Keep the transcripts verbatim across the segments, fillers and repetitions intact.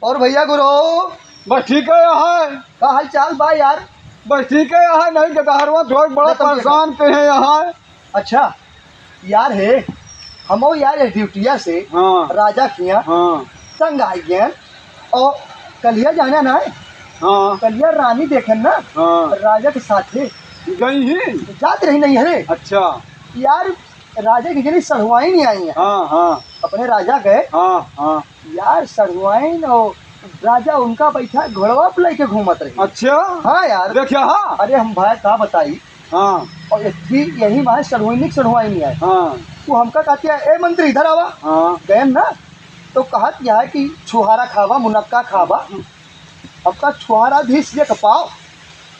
और भैया गुरु? बस ठीक है यहाँ। का हाल चाल बा यार? बस ठीक है यहाँ, नहीं गदहरवा थोड़ा बड़ा परेशान के है यहाँ। अच्छा यार, हे हमो यार, ये ड्यूटिया से हाँ। राजा किया हाँ। तंग आ गया। और कलिया जाना ना है। हाँ। कलिया रानी देखे ना। हाँ। राजा के साथे गई ही। जात रही नहीं है रे। अच्छा। यार, राजा की जनी सढ़ुआइन आई है। हाँ हाँ। अपने राजा गए। हाँ हाँ। यार, सढ़ुआइन और राजा उनका बैठा घोड़वा पे लेके घूमत रही। अच्छा। हाँ यार। देखिया हाँ। अरे हम भाई का बताई। हाँ। और इतनी यही माँ सढ़ुआइन की सढ़ुआइन आई। हाँ। वो हमका कहती है, "ए मंत्री, इधर आवा।" हाँ। गए ना, तो कहत यह है कि छुहारा खावा, मुनक्का खावा। हमका छुहारा भी सिए के पाओ।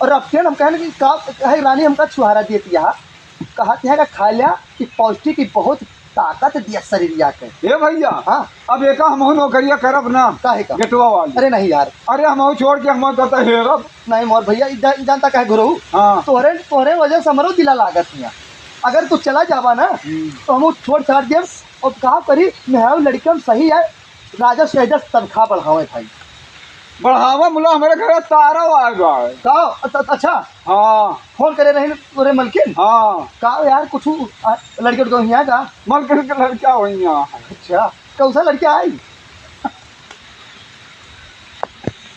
और अब के हम कहने कि का है रानी, हमका छुहारा दिए दिया। कहत है का खा लिया कि पौष्टिक की बहुत ताकत दिया शरीर या के। ए भैया, हाँ। अब एका हमहू नौकरिया करब ना। काहे का? गेटवा वाली। अरे नहीं यार। अरे हमहू छोड़ के हम कहता हेरब। नहीं मोर भैया, ई जा-, ई जानता काहे गुरु? हाँ। तोहरे, तोहरे वजह से हमरो दिला लागत हिया। अगर तू चला जाबा ना, हम्म। तो हमहू छोड़ छाड़ देब। और का करी, मेहरारू लड़कन सही है, राजा से एजा तनख्वाह बढ़ावे भाई। बढ़ावा मुला, हमरे घरे तारा आए बा। का? अ-, अ-, अच्छा। हाँ। फोन करे रही तोरे मलकिन? हाँ। का यार, कुछ, आ, लड़के उड़के हिया का? मलकिन के लड़का वही यहाँ है। अच्छा, कौन सा लड़का आई?